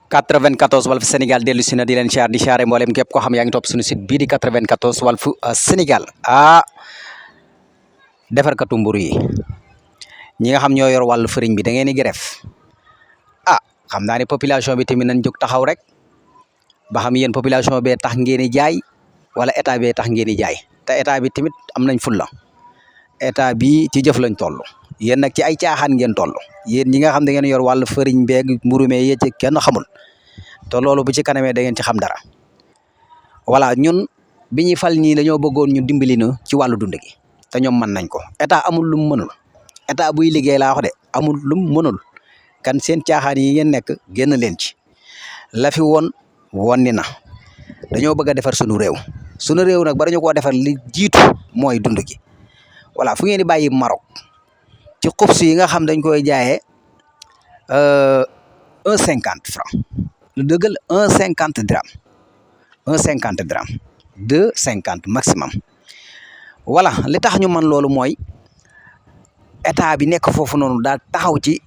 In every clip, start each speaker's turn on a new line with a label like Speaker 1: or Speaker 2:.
Speaker 1: 94 Walf Sénégal dellu si na di leen siyaar di siyaare mboolem képp koo xam yaa ngi topp suñu site bii di 94 Walf Sénégal defarkatu mburu yi ñi nga xam ñoo yor wàllu fëriñ bi da ngeen di gref xam naa ne population bi tamit nañ jóg taxaw rek ba xam yéen population bee tax ngeen di jaay wala état bee tax ngeen di jaay te état bi tamit am nañ fulla état bi ci jëf lañ toll yéen nag ci ay caaxaan ngeen toll yéen ñi nga xam da ngeen yor wàllu fëriñ beeg mburu mee yéen ci kenn xamul te loolu bu ci kanamee da ngeen ci xam dara voilà ñun bi ñuy fal ñii dañoo bëggoon ñu dimbali ñu ci wàllu dund gi te ñoom mën nañ ko état amul lu mu mënul état buy liggéey laa wax de amul lu mu mënul kan seen caaxaan yi ngeen nekk génn leen ci la fi woon wonni na dañoo bëgg a defar sunu réew nag bala ñu koo defar li jiitu mooy dund gi voilà fu ngeen di bàyyi Maroc ci xubs yi nga xam dañ koy jaayee 1,50 francs lu dëggal 1,50 dirham 1,50 dirham 2,50 maximum voilà li tax ñu man loolu mooy état bi nekk foofu noonu daal taxaw ci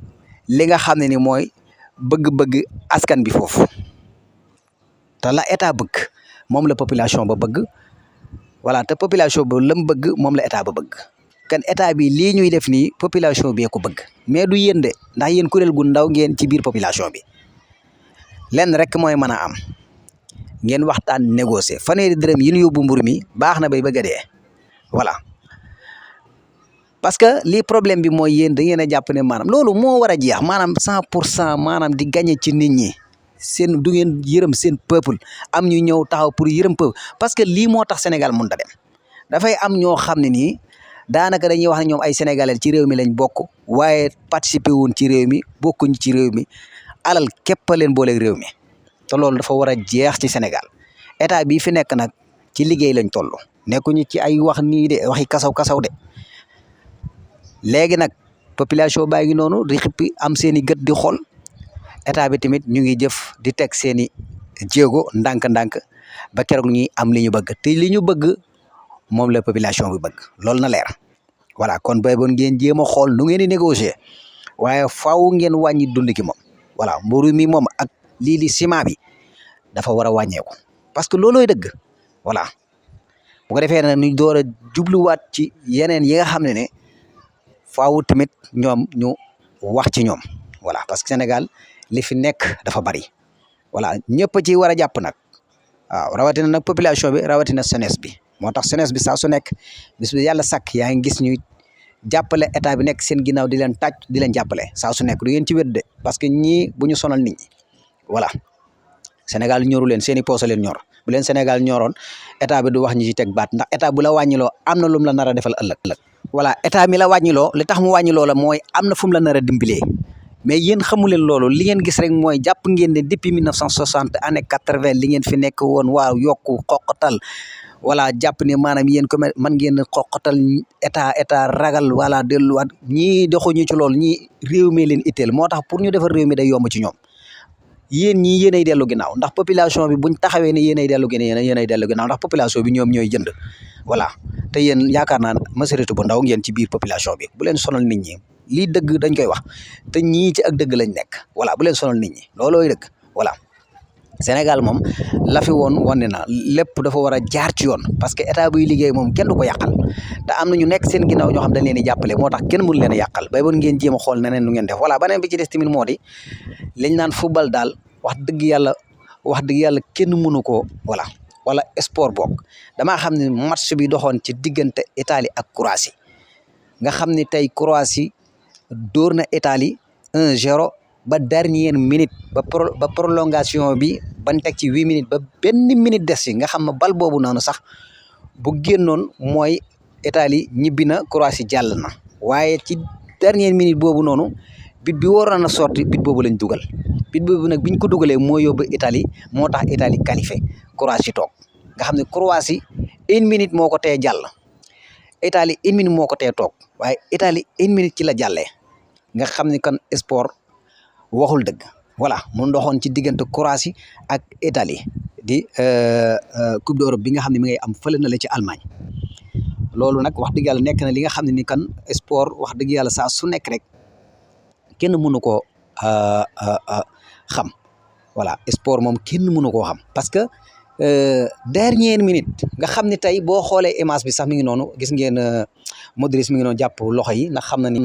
Speaker 1: li nga xam ne ni mooy bëgg-bëgg askan bi foofu te la état bëgg moom la population ba bëgg voilà te population ba lam bëgg moom la état ba bëgg kan état bi lii ñuy def nii population bi ko bëgg mais du yéen de ndax yéen kuréel gu ndaw ngeen ci biir population bi lenn rek mooy mën a am ngeen waxtaan négocier fanweeri dërëm yi ñu yóbbu mburu mi baax na bay bëgg a dee voilà parce que lii problème bi mooy yéen da ngeen a jàpp ne maanaam loolu moo war a jeex maanaam 100% maanaam di gagné ci nit ñi seen du ngeen yërëm seen peuple am ñu ñëw taxaw pour yërëm peuple parce que lii moo tax Sénégal mënut a dem dafay am ñoo xam ne nii daanaka dañuy wax ne ñoom ay sénégalais ci réew mi lañ bokk waaye participer wuñ ci réew mi bokkuñ ci réew mi alal képp a leen booleeg réew mi te loolu dafa war a jeex ci Sénégal état bii fi nekk nag ci liggéey lañ toll nekkuñu ci ay wax nii de waxi kasaw de léegi nag population baa ngi noonu di xippi am seen i gët di xool état bi tamit ñu ngi jëf di teg seen i jéego ndànk-ndànk ba keroog ñuy am li ñu bëgg te li ñu bëgg moom la population bi bëgg loolu na leer voilà kon bay boon ngeen jéem a xool nu ngeen di négocier waaye faaw ngeen wàññi dund gi moom voilà mburu mi moom ak lii di ciment bi dafa war a wàññeeku parce que loolooy dëgg voilà bu ko defee nag ñu door a jubluwaat ci yeneen yi nga xam ne faaw tamit ñoom ñu wax ci ñoom voilà parce que Sénégal li fi nekk dafa bari voilà ñëpp ci war a jàpp nag waaw rawatina nag population bi rawatina jeunesse bi moo tax jeunesse bi saa su nekk bis bi yàlla sàkk yaa ngi gis ñuy jàppale état bi nekk seen ginnaaw di leen tàcc di leen jàppale saa su nekk du ngeen ci wér de parce que ñii bu ñu sonal nit ñi voilà Sénégal ñoru leen seen i poos leen ñor bu leen Sénégal ñoroon état bi du wax ñi ci teg baat ndax état bu la wàññiloo am na lum la nar a defal ëllëg voilà état mi la wàññiloo li tax mu wàññiloo la mooy am na fu mu la nar a dimbalee mais yéen xamu leen loolu li ngeen gis rek mooy jàpp ngeen ne depuis 1960 année 80 li ngeen fi nekk woon waaw yokku xoqatal voilà jàpp ne maanaam yéen ko man ngeen xoqatal état ragal voilà delluwaat ñii doxuñu ci loolu ñii réew mi leen itteel moo tax pour ñu defar réew mi day yomb ci ñoom yéen ñii yéenay dellu ginnaaw ndax population bi buñ taxawee ne yéenay dellu ginnaaw ndax population bi ñoom ñooy jënd voilà te yéen yaakaar naa majorité bu ndaw ngeen ci biir population bi bu leen sonal nit ñi lii dëgg dañ koy wax te ñii ci ak dëgg lañ nekk voilà bu leen sonal nit ñi loolooy dëgg voilà Sénégal moom la fi woon wane na lépp dafa war a jaar ci yoon parce que état buy liggéey moom kenn du ko yàqal te am na ñu nekk seen ginnaaw ñoo xam dañ leen di jàppale moo tax kenn mënu leen a yàqal bay boon ngeen jéem a xool neneen nu ngeen def voilà beneen bi ci des tamit moo di liñ naan football daal wax dëgg yàlla kenn mënu ko voilà wala sport boog damaa xam ne match bi doxoon ci diggante Italie ak Croatie nga xam ne tey Croatie dóor na Italie 1-0 ba dernière minute ba prolongation bi ban teg ci 8 minutes ba benn minute des ci nga xam ne bal boobu noonu sax bu génnoon mooy Italie ñibbi na Croatie jàll na waaye ci dernière minute boobu noonu bit bi waroon na sorti bit boobu lañ dugal bit boobu nag biñ ko dugalee moo yóbbu Italie moo tax Italie qualifié Croatie toog nga xam ne Croatie 1 minute moo ko tee jàll Italie 1 minute moo ko tee toog waaye Italie 1 minute ci la jàllee nga xam ne kan sport waxul dëgg voilà mu ndoxoon ci diggante Croatie ak Italie di coupe d'Europe bi nga xam ne mi ngay am fële na la ci Allemagne loolu nag wax dëgg yàlla nekk na li nga xam ne ni kan sport wax dëgg yàlla saa su nekk rek kenn mënu koo xam voilà sport moom kenn mënu koo xam parce que dernière minute nga xam ne tey boo xoolee image bi sax mi ngi noonu gis ngeen Modric mi ngi noonu jàpp loxo yi ndax xam na ni